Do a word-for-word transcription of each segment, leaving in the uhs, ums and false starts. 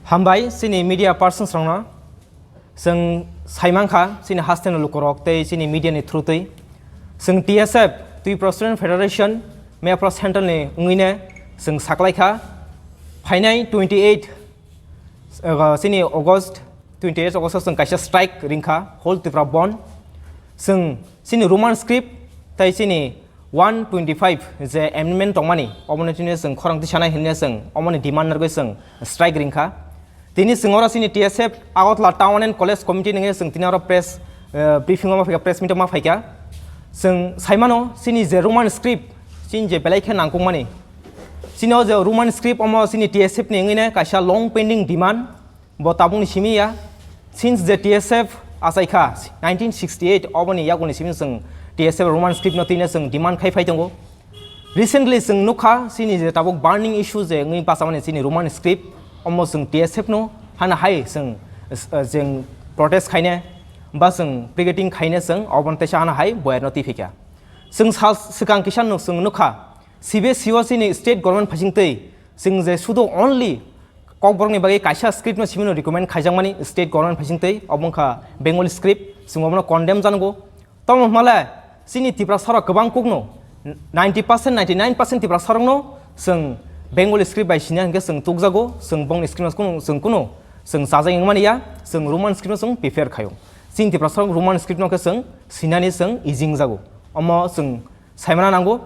Hambai chini media persons rokno. Chwng saimankha chini hasteni lukurok tei chini media ni through twi. Chwng T S F, Tripura Student Federation, Mapra Central ni wngwino chwng saklaikha. Phainai twenty eight, uh, chini August, twenty eight August o chwng kaisa strike ringkha, whole Tripura bandh. Chwng chini Roman script tei chini one twenty five je amendment tongmani, obono chini chwng khorang tisanai hinwi chwng omoni demand nargwi chwng strike ringkha. Tini chwng oro chini T S F Agartala Town and College Committee nungwi chwng tini oro press, eh, briefing o ma phaikha, press meet o ma phaikha. Chwng saimano chini je Roman script, chini je belai khe nangkukmani. Chini o je Roman script omo chini T S F ni wngwino kaisa long pending demand, bo tabukni simi ya. Since je T S F achaikha nineteen sixty eight, oboni yakulni simi chwng T S F Roman script no twino chwng demand khai phai tongo. Recently chwng nukha chini je tabuk burning issue je wngwi bachamani chini Roman script, omo chwng T S F no hana hai chwng, eh, chwng protest khaine ba chwng picketing khaine chwng obono teisa hana hai boyarno twi phikha. Chwng sal swkang kisa nuk-, chwng nukha C B S E o chini state government phaising twi chwng je sudu only Kokborokni bagwi kaisa script no simi no recommend khaijakmani state government phaising twi, obo wngkha Bengali script, chwng obono condemn janago. Tamo hwnmale chini Tiprasarok kwbang kukno, ninety percent, ninety nine percent Tiprasarokno chwng Bengali script bai sini hwnkhe chwng tukjago, chwng bongni script no kunu, chwng kunu chwng chajak wngmani ya, chwng Roman script no chwng prefer khaio. Chini Tiprasarok Roman script no khe chwng sinani chwng easy wngjago. Omo chwng saimana nango.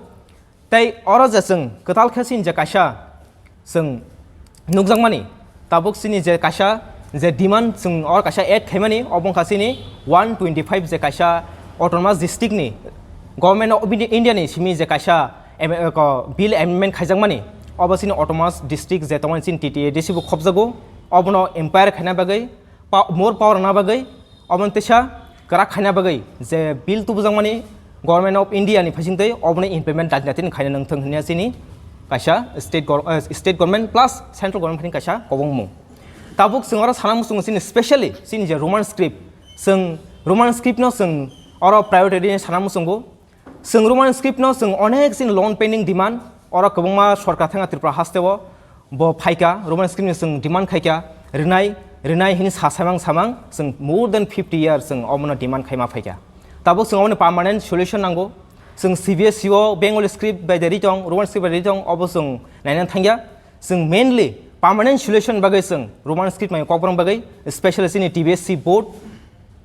Tei oro je chwng kwtal khe chini je kaisa chwng nukjakmani, tabuk chini je kaisa je demand chwng oro kaisa add khaimani, obo wngkha chini one twenty five je kaisa autonomous district ni Government of Indi-, India ni simi je kaisa am-, ko bill amendment khaijakmani, obo chini autonomous district je tongmani chini T T A D C bo khopjago, obono empower khaina bagwi pa-, more power rwna bagwi, obono teisa kwrak khaina bagwi je bill tubujakmani Government of India ni phaising twi obono implement dati dati khaina nangthung hwnwi chini kaisa state gor-, eh, state government plus central government phaising kaisa kobongmung. Tabuk chwng oro sana muchungo chini specially chini je Roman script, chwng Roman script no chwng oro priority rwni sana muchungo. Chwng Roman script no chwng onek chini long pending demand, oro kwbangma sorkar thangkha Tripura haste o, bo phaikha, Roman script ni chwng demand khaikha, rwnai, rwnai hini sa samang samang, chwng more than fifty years chwng omono demand khaima phaikha. Tabuk chwng omoni permanent solution nango, chwng C B S E o Bengali script bai de ri tong, Roman script bai de ri tong, obo chwng naina thangya. Chwng mainly permanent solution bagwi chwng Roman script mai kokborok bagwi, specially chini T B S C board,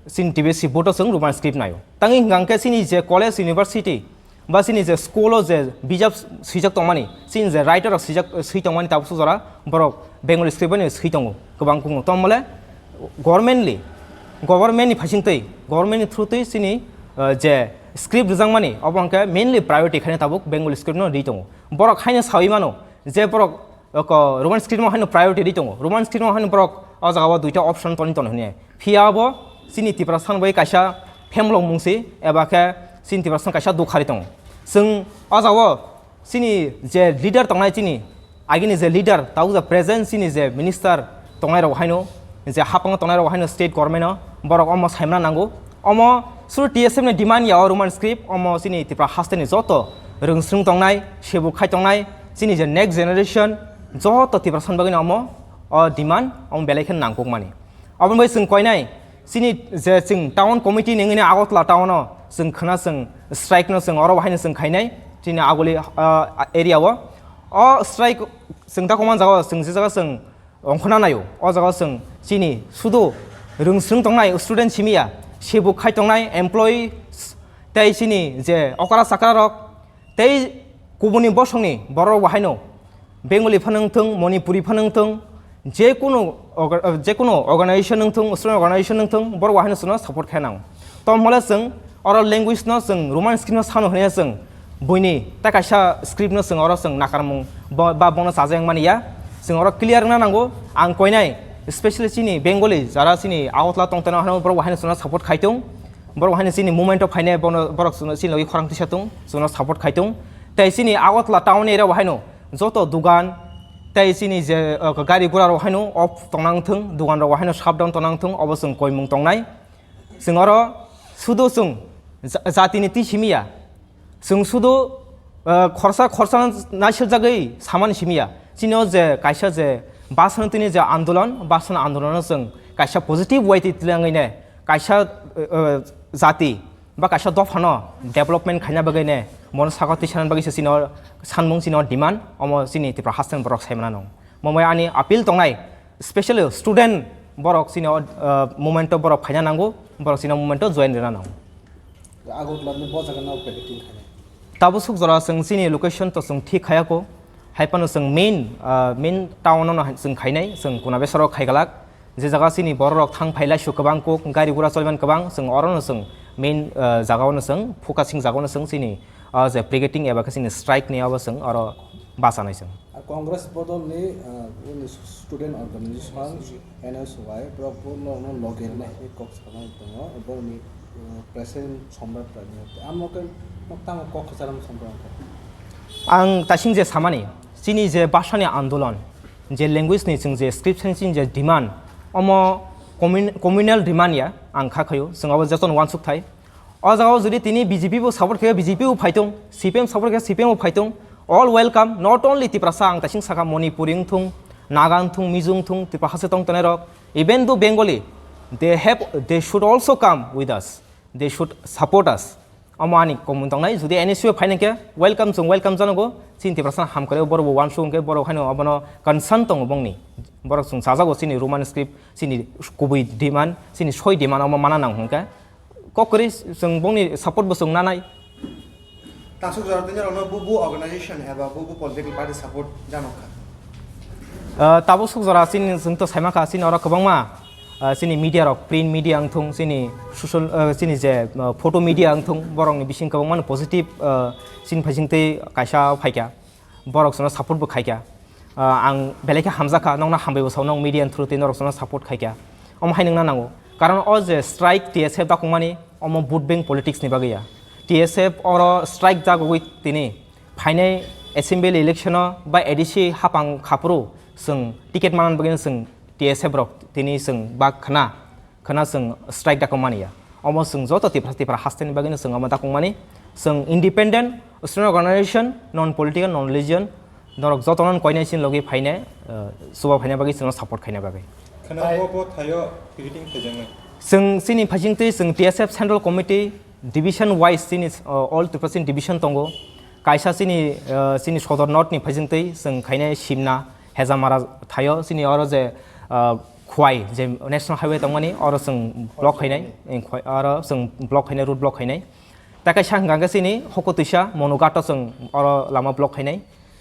chini T B S C board o chwng Roman script naio. Tangwi hwnkha hwnkhe chini je college, university ba chini je school o je bijap swijak tongmani, chini je writer rok swijak, swi tongmani tabuk sujora borok Bengali script bai swi tongo kwbang kung. Tongmole government ni, government ni phaising twi, government ni through twi chini, uh, je script rwjakmani obo hwnkhe mainly priority khaina tabuk Bengali script no ri tongo. Borok haino sawi mano je borok oko Roman script no haino priority ri tongo. Roman script no haino borok o jaga o duita option toni tono hwnwi. Phiya bo chini Tiprasa bai kaisa phemlok mungsi eba khe chini Tiprasa kaisa dukhari tongo. Chwng o jaga o chini je leader tongnai chini agini je leader tabuk je present chini je minister tongnai rok haino je hapang tongnai rok haino state government o borok omo saimna nango. Omo suru T S F ni demand ya o Roman script omo chini Tripura haste ni joto rwngsrwng tongnai, sebuk khai tongnai, chini je next generation, joto Tiprasa ni bagwi no omo o demand omo belai khe nangkukmani. Omo bai chwng koinai, chini je chwng town committee ni wngwi Agartala town o chwng khwna chwng strike no chwng oro haino chwng khainai, chini Aguli, ah, area o. O strike chwng ta koman jaga o chwng je jaga chwng ongkhorna naio. O jaga o chwng chini sudu rwngsrwng tongnai student simi ya, sebuk khai tongnai employee tei chini je okra chakra rok tei kubuni bosongni borok rok bo haino Bengali phano wngthung, Manipuri phano wngthung, je kunu orga-, je kunu organization wngthung, student organization wngthung, borok bo haino chwngno support khe nango. Tamo hwnle chwng oro language no chwng Roman script no sano hwnwi chwng buini ta kaisa script no chwng oro chwng nakarmung bo-, ba bono chajakmani ya. Chwng oro clear wngna nango, ang koinai specially chini Bengali jara chini Agartala tongtano hano borok bo haino chwngno support khai tung, borok bo haino chini movement o phainai bono borok chwngno chini logi khorang tisa tung, chwngno support khai tung. Tei chini Agartala town area bo haino joto dugan tei chini je, uh, gari gura rok haino off tongnang thung, dugan rok bo haino shutdown tongnang thung, obo chwng koimung tongnai. Chwng oro sudu chwng ja-, jatini twi simi ya. Chwng sudu, uh, khorsa khorsa naisirjagwi samani simi ya. Chini o je kaisa je Bwsano tini je andolon, bwsano andolono chwng kaisa positive way twi twlangwi ne kaisa, eh, eh, jati ba kaisa dophano development khaina bagwi ne mono sakao twi sanani bagwi se chini o sanmung, chini o demand omo chini Tripura hasteni borok sai mano. Omo ani appeal tongnai, specially student borok chini o, eh, movement o borok phaina nango, borok chini o movement o join rwna nango. Agartala ni bo jaga no packeting khainai. Tabuk suk jora chwng chini location to chwng thik khaya kho. Hai phano chwng main, ah, main town no chwng khainai, chwng kuna besaro khaigalak. Je jaga chini borok rok thang phai lai su kwbang kuk, gari gura choliman kwbang, chwng oro no chwng main, ah, jaga o no chwng focusing jaga o no chwng chini, ah, je picketing eba khe chini strike ni abo chwng oro bachanai chwng. Ar Congress bodol ni, ah, uni student organization N S Y borok bo no, no loge rwnai hai kok samani tongo, borok ni, ah, president Somrat Pradhan. Amo khe nok tamo kok kwcharo Somrat khe. Ang tasing je samani, chini je bwsani andolon, je language ni chwng je script ni chini je demand, omo commun-, communal demand ya, ang kha khayo, chwng abo jotono uansuk thai. O jaga o jodi tini B J P bo support khe, B J P bo phai tong, C P M support khe, C P M bo phai tong, all welcome, not only Tiprasa, ang tasing saka Manipuri wngthung, Naga wngthung, Mizo wngthung, Tripura haste tong tongnai rok, even though Bengali, they have, they should also come with us, they should support us. Omo ani common tongnai, jodi N S U phai nang khe, welcome, chwng welcome janogo, chini Tiprasa hamkrai borok bo uansuk hwnkhe, borok haino abono concern tongo bongni, borok chwng chajago chini Roman script, chini kubui demand, chini soi demand omo mana nang hwnkhe. Kok kwrwi chwng bongni support bo chwng nanai. Tangsuk jora tini rokno bu bu organization eba bu bu political party support janok kha? Ah, tabuk suk jora chini chwng to saima kha, chini oro kwbangma, ah, chini media rok, print media wngthung, chini social, ah, chini je, ah, photo media wngthung, borokni bising kwbangma positive, ah, chini phaising twi kaisa phaikha. Borok chwngno support bo khaikha. Ah, ang belai khe hamjakha, nokno hambai bo sao, nok media ni through twi norok chwngno support khaikha. Omo hai nungna nango. Karon o je strike T S F dakungmani, omo vote bank politics ni bagwi ya. T S F oro strike jagogwi tini phainai assembly election o ba A D C hapang khaphuru chwng ticket manna bagwi chwng T S F rok tini chwng bak khna. Khna chwng strike dakung mani ya. Omo chwng joto Tipra, Tipra haste ni bagwi no chwng omo dakung mani. Chwng independent, student organization, non political, non religion, norok joto no koinai sin logi phainai, eh, chuba phaina bagwi chwngno support khaina bagwi. Khna bo, bo thaio picketing khaijaknai. Chwng chini phaising twi chwng T S F Central Committee division wise chini, eh, all Tripura chini division tongo. Kaisa chini, eh, chini Sodor North ni phaising twi chwng khainai Simna, Hejamara thaio chini oro je, eh, Khwai je National Highway tongmani, oro chwng block khainai, eh, Khwai, oro chwng block khainai, road block khainai. Tei kaisa hwnkha khe chini Hokotwisa, Monughat o chwng oro lama block khainai.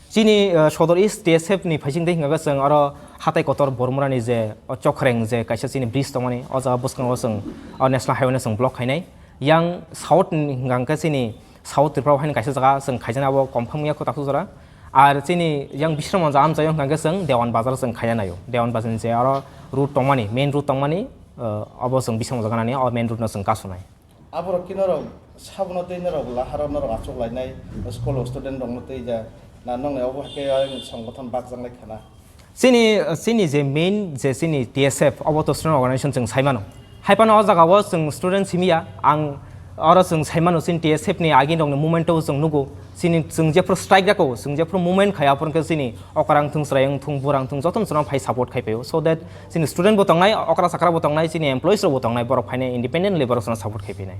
Chini, eh, Sodor East T S F ni phaising twi hwnkha khe chwng oro hatai kotor Bormura ni je o Chokhreng je kaisa chini bridge tongmani, o jaga bwskango chwng o National Highway no chwng block khainai. Yang South ni hwnkha khe chini South Tripura o haino kaisa jaga chwng khaijana abo confirm wngya kho takhuk jora. Ar chini yang Bisramganj amchaio hwnkha khe chwng Dewan Bazar chwng khaina naio. Dewan Bazar ni je aro road tongmani, main road tongmani, eh, abo chwng Bisramganj ganani, o main road no chwng kasunai. Aborok khe norok sabono tei norok laharo norok achuk lainai, school o student rokno tei ja na nongni obo hai khe ayang songbothon bakjaknai khana. Chini, chini je main je chini T S F, obo to student organization chwng sai mano. Hai phano o jaga o chwng student simi ya, ang oro chwng sai mano chini T S F ni agin rok ni movement o chwng nugo. Chini chwng jephru strike dako, chwng jephru movement khai, aphuru khe chini okra wngthung, chwrai wngthung, bura wngthung, jotono chwngno phai support khai phaio. So that chini student bo tongnai, okra chakra bo tongnai, chini employees rok bo tongnai, borok phainai independently borok chwngno support khai phainai.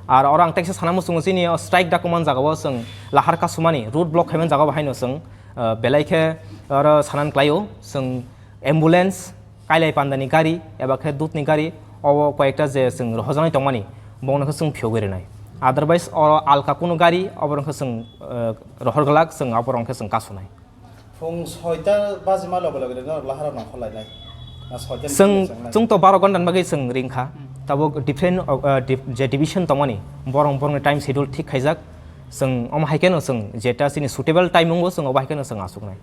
Ar oro ang teksa sana muchungo chini o strike dako man jaga o chwng lahar kasumani, road block khai man jaga o haino chwng, ah, belai khe oro sanan klaio, chwng ambulance, kailai pandani gari, eba khe dudni gari, obo koyekta je chwng rohojaknai tongmani, bongno khe chwng phiyogwi rwnai. Otherwise, oro alka kunu gari, oborok khe chwng, eh, rohor glak, chwng oborok khe chwng kasunai. Phung soita bajima loge loge rwno lahara nongkhor lainai. Na soita ni Chwng, chwng lainai. Chwng to baro ghonta ni bagwi chwng ring kha. Tabuk different, uh, uh, div-, je division tongmani, borok borokni time schedule thik khaijak. Chwng omo hai kheno chwng jeta chini suitable time wngo, chwng obo hai kheno chwng achuknai.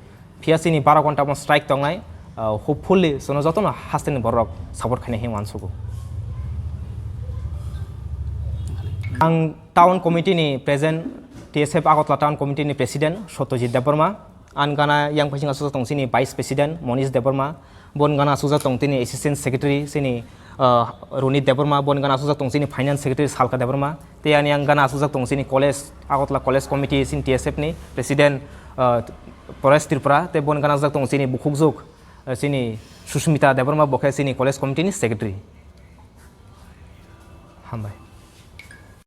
Phiya chini baro ghonta omo strike tongnai, uh, hopefully chwngno jotono hasteni borok support khainai hinwi uansugo. Ang town committee ni present, T S F Agartala town committee ni president Satyajit Debbarma, ani gana yang phaising achukjak tong chini vice president Monish Debbarma, boni gana achukjak tong chini assistant secretary chini, ah, Ronit Debbarma, boni gana achukjak tong chini finance secretary Salka Debbarma, tei ani yang gana achukjak tong chini college, Agartala college committee chini T S F ni president, ah, Paresh Tripura, tei boni gana achukjak tong chini bukhukjwk Chini Susmita Debbarma, bo khe chini college committee ni secretary. Hambai.